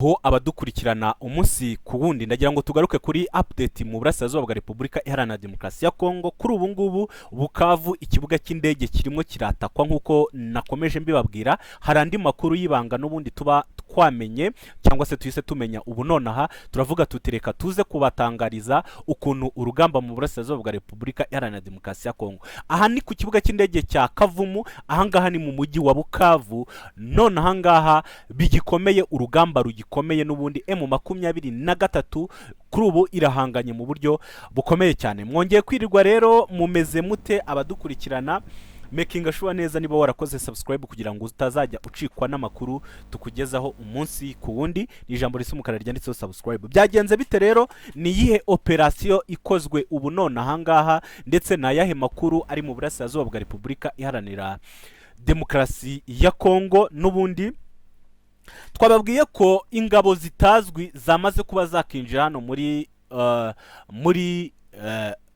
Ho abadukurikirana umunsi ku wundi, ndagira ngo tugaruke kuri update mu burasirazuba bwa Repubulika Iharanira Demokarasi ya Kongo. Kuri ubu ngubu Bukavu, ikibuga cy'indege kirimo kiratakwa nk'uko nakomeje mbibabwira. Hari andi makuru y'ibanga n'ubundi tuba twamenye cyangwa se tuhise tumenya ubu nonaha, turavuga tuti reka tuze kubatangariza ukuntu urugamba mu burasirazuba bwa Repubulika Iharanira Demokarasi ya Kongo. Aha ni ku kibuga cy'indege cya Kavumu, ahangaha ni mu mujyi wa Bukavu. None ahangaha bigikomeye, urugamba rugikomeye n'ubundi. M23 kuri ubu irahanganye mu buryo bukomeye cyane. Mwongeye kwirirwa rero, mumeze mute abadukurikirana? Making sure neza niba warakoze subscribe kugira ngo utazajya ucikwa n'amakuru tukugezaho umunsi ku wundi. Ni ijambo risa umukara ryanditseho subscribe. Byagenze bite rero? Ni iyihe operasiyo ikozwe ubu none ahangaha, ndetse ni ayahe makuru ari mu burasirazuba bwa Repubulika Iharanira Demokarasi ya Kongo? N'ubundi twababwiye ko ingabo zitazwi zamaze kuba zakinjira hano muri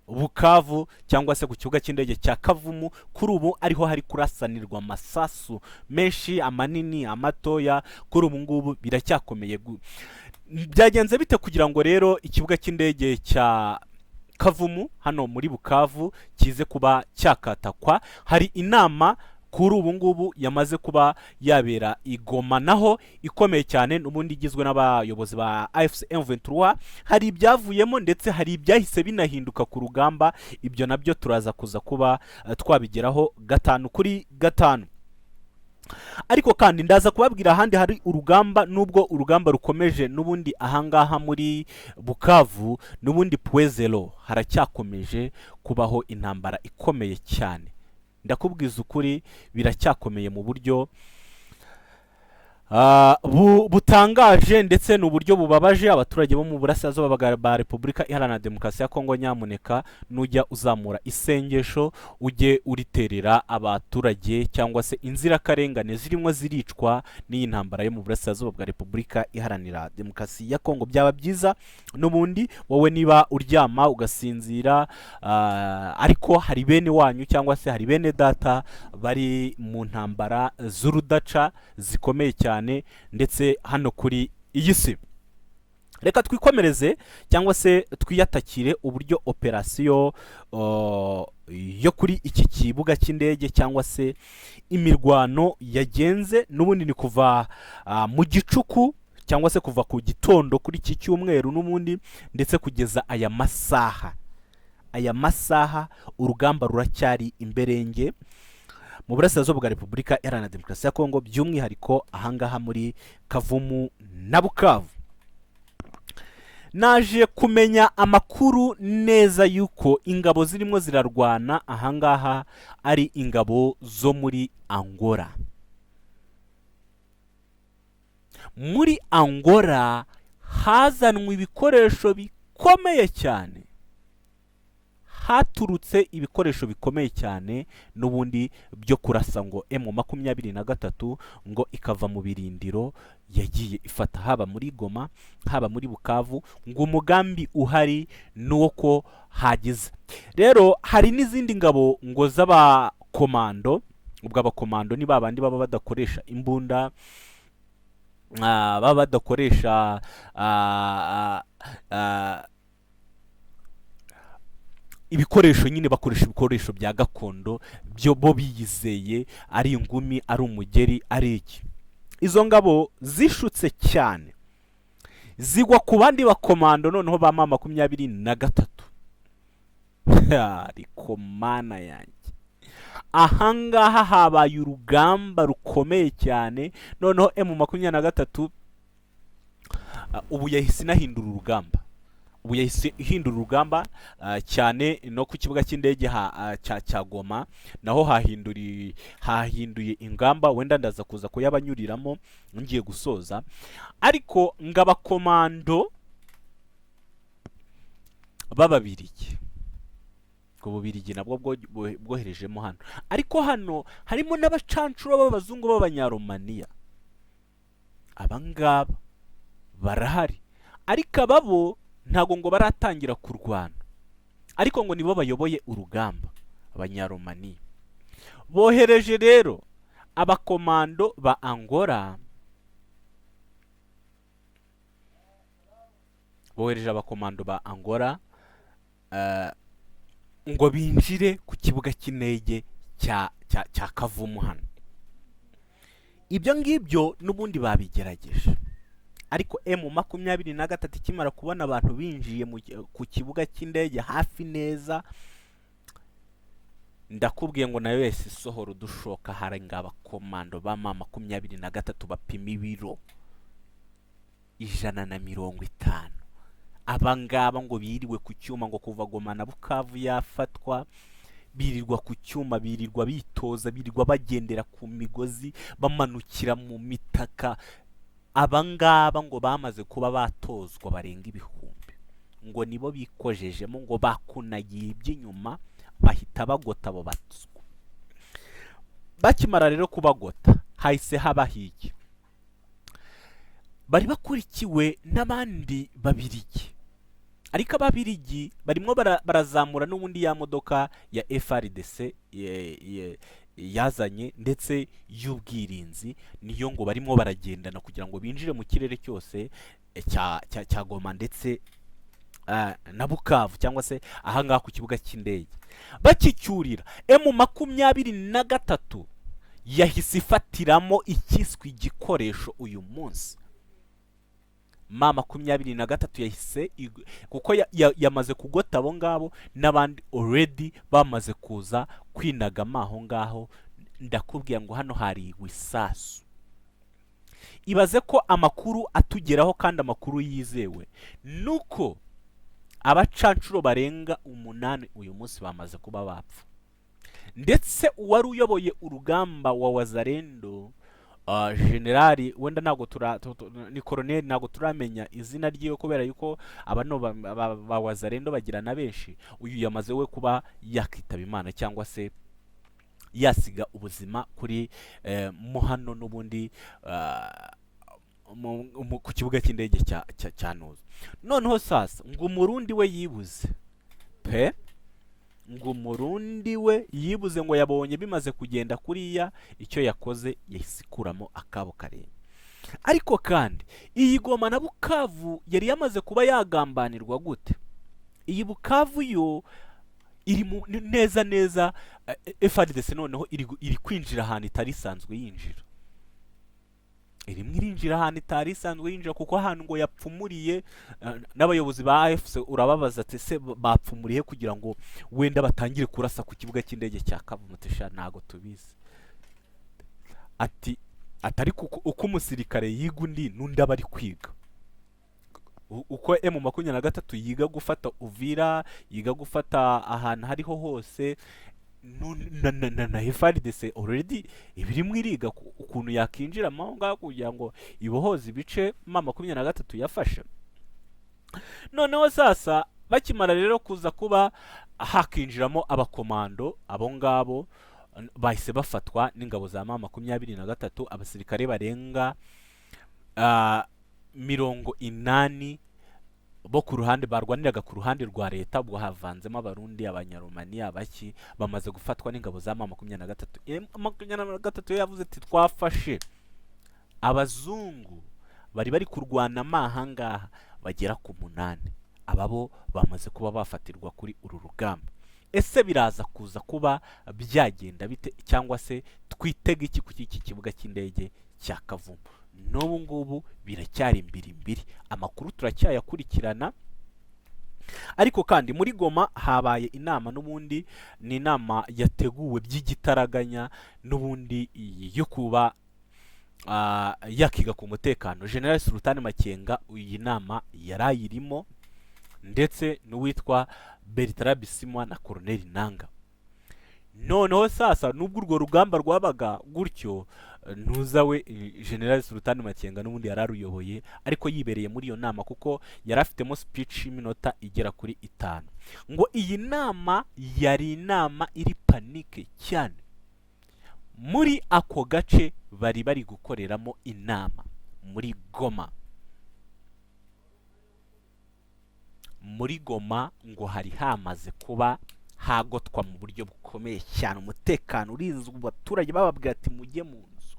Bukavu cyangwa se ku kibuga cy'indege cya Kavumu. Kuri ubu ariho hari kurasanirwa amasasu menshi, amanini, amatoya. Kuri ubu ngubu biracyakomeye. Byagenze bite kugira ngo rero ikibuga cy'indege cya Kavumu hano muri Bukavu kize kuba cyakatakwa? Hari inama kuri ubu ngubu yamaze kuba yabera i Goma, naho ikomeye cyane n'ubundi, igizwe n'abayobozi ba AFC M23. Hari ibyavuyemo ndetse hari ibyahise binahinduka ku rugamba. Ibyo nabyo turaza kuza kuba twabigeraho gatanu kuri gatanu. Ariko kandi ndaza kubabwira ahandi hari urugamba, nubwo urugamba rukomeje n'ubundi ahangaha muri Bukavu. N'ubundi Point Zéro haracyakomeje kubaho intambara ikomeye cyane. Ndakubwiza ukuri, biracyakomeye mu buryo butangaje, ndetse ni uburyo bubabaje abaturage bo mu burasirazuba bwa Repubulika Iharanira Demokarasi ya Kongo. Nyamuneka nujya uzamura isengesho, ujye uriterera abaturage cyangwa se inzirakarengane zirimo ziricwa n'iyi ntambara yo mu burasirazuba bwa Repubulika Iharanira Demokarasi ya Kongo. Byaba byiza n'ubundi wowe niba uryama ugasinzira, ariko hari bene wanyu cyangwa se hari bene data bari mu ntambara z'urudaca zikomeye cyane ndetse hano kuri iyi si. Reka twikomereze cyangwa se twiyatakire uburyo operasiyo yo kuri iki kibuga cy'indege cyangwa se imirwano yagenze. N'ubundi ni kuva mu gicuku cyangwa se kuva ku gitondo kuri iki cyumweru n'ubundi, ndetse kugeza aya masaha urugamba ruracyari imberenge mu burasirazuba bwa Repubulika Iharanira Demokarasi ya Kongo, by'umwihariko ahangaha muri Kavumu na Bukavu. Naje kumenya amakuru neza y'uko ingabo zirimo zirarwana ahangaha ari ingabo zo muri Angola. Muri Angola hazanwe ibikoresho bikomeye cyane, haturutse ibikoresho bikomeye cyane n'ubundi byo kurasa ngo M23 ngo ikava mu birindiro yagiye ifata, haba muri Goma, haba muri Bukavu. Ngo umugambi uhari ni uwo ko hagize rero hari n'izindi ngabo ngo z'abakomando. Ubwo abakomando ni babandi baba badakoresha imbunda, baba badakoresha ibikoresho nyine, bakoresha ibikoresho bya gakondo byo bo biyizeye, ari ingumi, ari umugeri, ari iki. Izo ngabo zishutse cyane zigwa ku bandi bakomando noneho ba M23. Ariko Mana yanjye, ahangaha habaye urugamba rukomeye cyane. Noneho M23 ubu yahise inahindura urugamba, ubu yahise ihindura urugamba cyane. No ku kibuga cy'indege cya Goma naho hahinduye ingamba. Wenda ndaza kuza kuyabanyuriramo ngiye gusoza. Ariko ngo abakomando b'Ababirigi, ubwo Bubirigi nabwo bwoherejemo hano, ariko hano harimo n'abacancuro b'abazungu b'Abanyaromaniya. Aba ngaba barahari, ariko ababo ntabwo ngo baratangira kurwana, ariko ngo nibo bayoboye urugamba. Abanyaromaniya bohereje rero abakomando ba Angola. Bohereje abakomando ba Angola ngo binjire ku kibuga cy'indege cya Kavumu hano. Ibyo ngibyo n'ubundi babigerageje, ariko M23 ikimara kubona abantu binjiye ku kibuga cy'indege hafi neza, ndakubwiye ngo nayo yahise isohora udushoka. Hari ngo abakomando ba M23 bapima ibiro 150. Aba ngaba ngo biriwe ku cyuma, ngo kuva Goma na Bukavu yafatwa birirwa ku cyuma, birirwa bitoza, birirwa bagendera ku migozi, bamanukira mu mitaka. Aba ngaba ngo bamaze kuba batozwa barenga ibihumbi, ngo nibo bikojejemo, ngo bakunagiye iby'inyuma, bahita bagota abo baswa. Bakimara rero kubagota, hahise habaho iki? Bari bakurikiwe n'abandi Babirigi, ariko Ababirigi barimo barazamura n'ubundi ya modoka ya FARDC yazanye ndetse y'ubwirinzi, niyo ngo barimo baragendana kugira ngo binjire mu kirere cyose cya Goma ndetse na Bukavu, cyangwa se ahangaha ku kibuga cy'indege. Bakicyurira, M23 yahise ifatiramo ikiswe igikoresho. Uyu munsi M23 yahise kuko yamaze kugota abo ngabo n'abandi already bamaze kuza kwinagama aho ngaho. Ndakubwira ngo hano hari isasu. Ibaze ko amakuru atugeraho, kandi amakuru yizewe, nuko abacancuro barenga 8 uyu munsi bamaze kuba bapfa, ndetse uwari uyoboye urugamba wa Wazalendo, generali wenda ntabwo tura ni koroneli, ntabwo turamenya izina ryiwe kubera yuko abano ba Wazalendo bagira na benshi. Uyu yamaze we kuba yakitaba Imana cyangwa se yasiga ubuzima kuri mo hano n'ubundi ku kibuga cy'indege cya Ntuza. Noneho sasa ngo Umurundi we yibuze pe, ngo Umurundi we yibuze, ngo yabonye bimaze kugenda kuriya, icyo yakoze yahise ikuramo akabo karenge. Ariko kandi iyi Goma na Bukavu yari yamaze kuba yagambanirwa gute? Iyi Bukavu yo iri mu neza neza FARDC noneho iri kwinjira ahantu itari isanzwe yinjira, irimo irinjira ahantu itari isanzwe yinjira, kuko ahantu ngo yapfumuriye n'abayobozi ba AFC urababaza ati: "Se bapfumuriye kugira ngo wenda batangire kurasa ku kibuga cy'indege cya Kavumu?" Ati: "Ntago tubizi." Ati atari kuko uko umusirikare yiga undi n'undi aba ari kwiga. Uko M23 yiga gufata Uvira, yiga gufata ahantu hariho hose, na FARDC already ibirimo iriga ukuntu yakinjira aho ngaho kugira ngo ibohoze ibice M23 yafashe. Noneho sasa bakimara rero kuza kuba hakinjiramo abakomando, abo ngabo bahise bafatwa n'ingabo za M23. Abasirikare barenga 80 bo ku ruhande barwaniraga ku ruhande rwa leta, ubwo havanzemo Abarundi, Abanyaromaniya, abaki, bamaze gufatwa n'ingabo za M23. M23 yo yavuze ati: "Twafashe abazungu bari kurwana ahangaha bagera ku 8." Aba bo bamaze kuba bafatirwa kuri uru rugamba. Ese biraza kuza kuba byagenda bite, cyangwa se twitega iki ku iki kibuga cy'indege cya Kavumu? N'ubu ngubu biracyari imbiri mbiri, amakuru turacyayakurikirana. Ariko kandi muri Goma habaye inama n'ubundi, ni inama yateguwe by'igitaraganya n'ubundi yo kuba yakiga ku mutekano. General Sultan Makenga iyi nama yari ayirimo, ndetse n'uwitwa Bertrand Bisimwa na Colonel Nanga. Noneho sasa nubwo urwo rugamba rwabaga gutyo, ntuza we General Sultan Makenga n'ubundi yari aruyoboye, ariko yibereye muri iyo nama kuko yari afitemo speech y'iminota igera kuri 5. Ngo iyi nama yari inama iri panique cyane muri ako gace bari gukoreramo inama muri Goma. Muri Goma ngo hari hamaze kuba hagotwa mu buryo bukomeye cyane, umutekano urinzwe, abaturage bababwira ati: "Mujye mu nzu."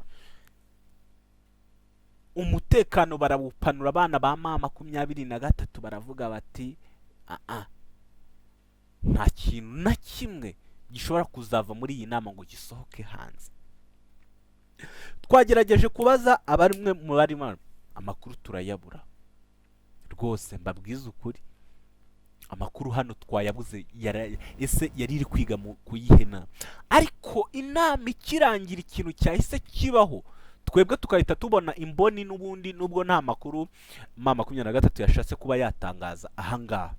Umutekano barawupanura. Abana ba M23 baravuga bati: "Aa, nta kintu na kimwe gishobora kuzava muri iyi nama ngo gisohoke hanze." Twagerageje kubaza abamwe mu barimo, amakuru turayabura. Rwose mbabwize ukuri, amakuru hano twayabuze. Ese yari iri kwiga mu kuyihe nama? Ariko inama ikirangira, ikintu cyahise kibaho, twebwe tugahita tubona imboni n'ubundi, nubwo nta makuru M23 yashatse kuba yatangaza ahangaha,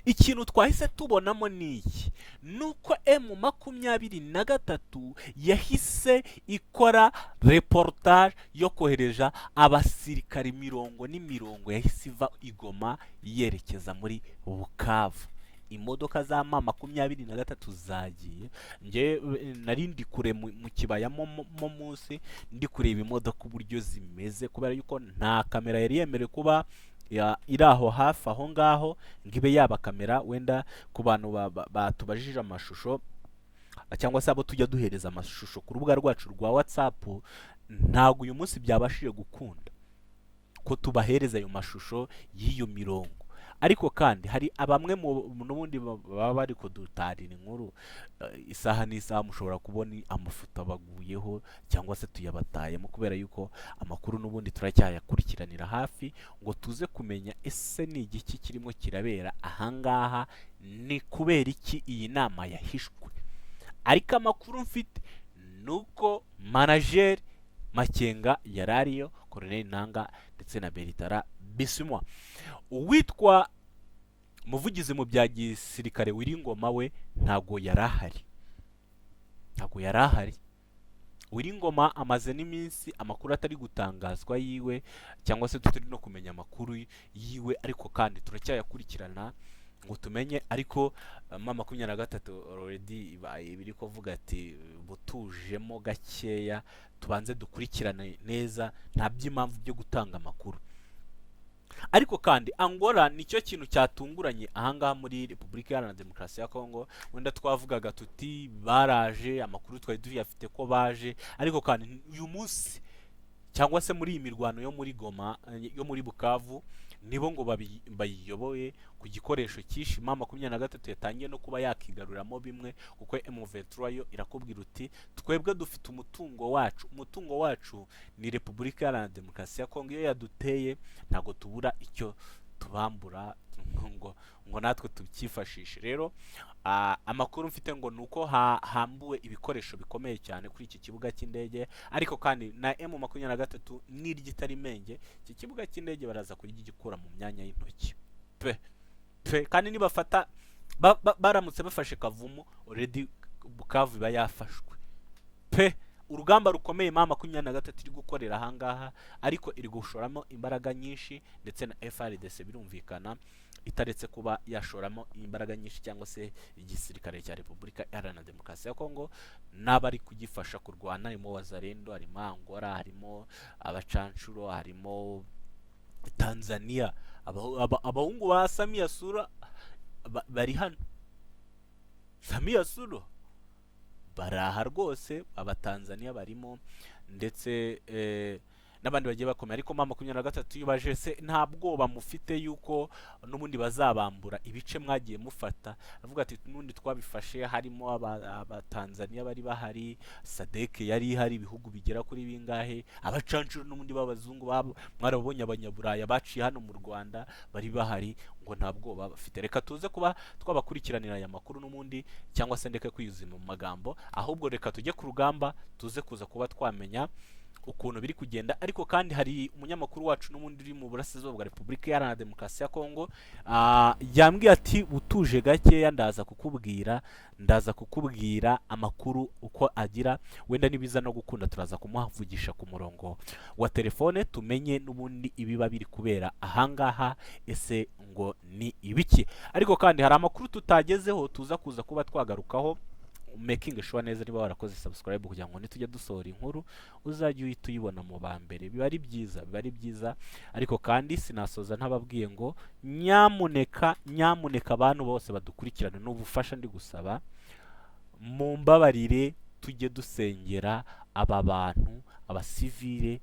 ikintu twahise tubonamo ni iki? Ni uko M23 yahise ikora reportage yo kohereza abasirikari mirongo n'imirongo, yahise iva i Goma yerekeza muri Bukavu. Imodoka za M23 zagiye. Nge nari ndi kure mu kibaya mo munsi, ndi kureba imodoka uburyo zimeze, kubera yuko nta kamera yari yemerewe kuba iri aho hafi aho ngaho ngo ibe yaba kamera. Wenda ku bantu batubajije amashusho cyangwa se abo tujya duhereza amashusho ku rubuga rwacu rwa WhatsApp, ntabwo uyu munsi byabashije gukunda ko tubahereza ayo mashusho y'iyo mirongo. Ariko kandi hari abamwe mu n'ubundi baba bari kudutarira inkuru, isaha n'isaha mushobora kubona amafoto abaguyeho cyangwa se tuyabatayemo, kubera yuko amakuru n'ubundi turacyayakurikiranira hafi ngo tuze kumenya ese ni igiki kirimo kirabera ahangaha, ni kubera iki iyi nama yahishwe. Ariko amakuru mfite ni uko manager Makenga yari ariyo, Colonel Nanga ndetse na Bertrand Bisimwa. Uwitwa muvugizi mu bya gisirikare Wiringoma we ntago yari ahari, ntago yari ahari. Wiringoma amaze n'iminsi amakuru atari gutangazwa yiwe, cyangwa se tutari no kumenya amakuru yiwe, ariko kandi turacyayakurikirana ngo tumenye. Ariko M23 already ibaye biri kuvuga ati: "Butujemo gakeya, tubanze dukurikirane neza, nta by'impamvu byo gutanga amakuru." Ariko kandi Angola nicyo kintu cyatunguranye ahangaha muri Repubulika Iharanira Demokarasi ya Kongo. Wenda twavugaga tuti baraje, amakuru twari tuyafite ko baje, ariko kandi uyu munsi cyangwa se muri iyi mirwano yo muri Goma, yo muri Bukavu, nibo ngo bayiyoboye ku gikoresho cyinshi. M23 yatangiye no kuba yakigaruramo bimwe, kuko M23 yo irakubwira uti: "Twebwe dufite umutungo wacu, umutungo wacu ni Repubulika Iharanira Demokarasi ya Kongo. Iyo yaduteye ntabwo tubura icyo tubambura ngo natwe tubyifashishe." Rero amakuru mfite ngo ni uko hambuwe ibikoresho bikomeye cyane kuri iki kibuga cy'indege. Ariko kandi na M23 n'iryo itari menge, iki kibuga cy'indege baraza kugikura mu myanya y'intoki pe pe. Kandi nibafata baramutse bafashe Kavumu, already Bukavu iba yafashwe pe. Urugamba rukomeye M23 iri gukorera ahangaha, ariko iri gushoramo imbaraga nyinshi, ndetse na FARDC birumvikana itaretse kuba yashoramo imbaraga nyinshi, cyangwa se igisirikare cya Repubulika Iharanira Demokarasi ya Kongo n'abari kugifasha kurwana, harimo Wazalendo, harimo Angola, harimo abacanshuro, harimo Tanzania. Abahungu ba Samia Suluhu bari hano. Samia Suluhu baraha rwose, Abatanzania barimo, ndetse n'abandi bagiye bakomeye. Ariko M23 iyo baje se, nta bwoba mufite yuko n'ubundi bazabambura ibice mwagiye mufata? Avuga ati: "N'ubundi twabifashe harimo Abatanzania bari bahari, SADC yari ihari, ibihugu bigera kuri bingahe, abacanshuro n'ubundi b'abazungu mwarabonye, Abanyaburaya baciye hano mu Rwanda bari bahari." Ngo nta bwoba bafite. Reka tuze kuba twabakurikiranira aya makuru n'ubundi, cyangwa se ndeke kwiyuzima mu magambo, ahubwo reka tujye ku rugamba, tuze kuza kuba twamenya ukuntu biri kugenda. Ariko kandi hari umunyamakuru wacu n'ubundi uri mu burasirazuba bwa Repubulika Iharanira Demokarasi ya Kongo, yambwiye ati: "Utuje gakeya, ndaza kukubwira amakuru uko agira." Wenda nibiza no gukunda turaza kumuhavugisha ku murongo wa telefone, tumenye n'ubundi ibiba biri kubera ahangaha, ese ngo ni ibiki. Ariko kandi hari amakuru tutagezeho tuza kuza kuba twagarukaho. Making sure neza niba warakoze subscribe, kugira ngo nitujya dusohora inkuru uzajye uhita uyibona mu ba mbere. Biba ari byiza, biba ari byiza. Ariko kandi sinasoza ntababwiye ngo nyamuneka, nyamuneka, abantu bose badukurikirana, n'ubufasha ndi gusaba, mumbabarire tujye dusengera aba bantu, abasivile.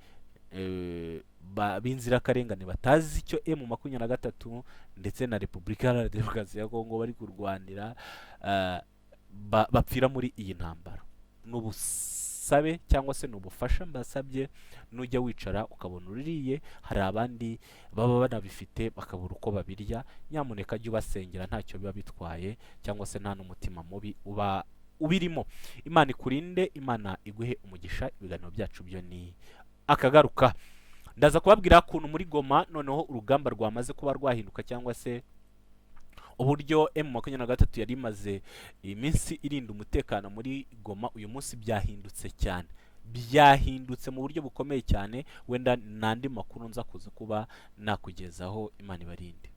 b'inzirakarengane batazi icyo M23 ndetse na Repubulika Iharanira Demokarasi ya Kongo bari kurwanira, bapfira muri iyi ntambara. Ni ubusabe cyangwa se ni ubufasha mbasabye: nujya wicara ukabona uririye, hari abandi baba banabifite bakabura uko babirya, nyamuneka jya ubasengera, ntacyo biba bitwaye cyangwa se nta n'umutima mubi uba ubirimo. Imana ikurinde, Imana iguhe umugisha. Ibiganiro byacu byo ni akagaruka. Ndaza kubabwira ukuntu muri Goma noneho urugamba rwamaze kuba rwahinduka, cyangwa se uburyo M23 yari imaze iminsi irinda umutekano muri Goma, uyu munsi byahindutse cyane, byahindutse mu buryo bukomeye cyane. Wenda n'andi makuru nza kuza kuba nakugezaho. Imana ibarinde.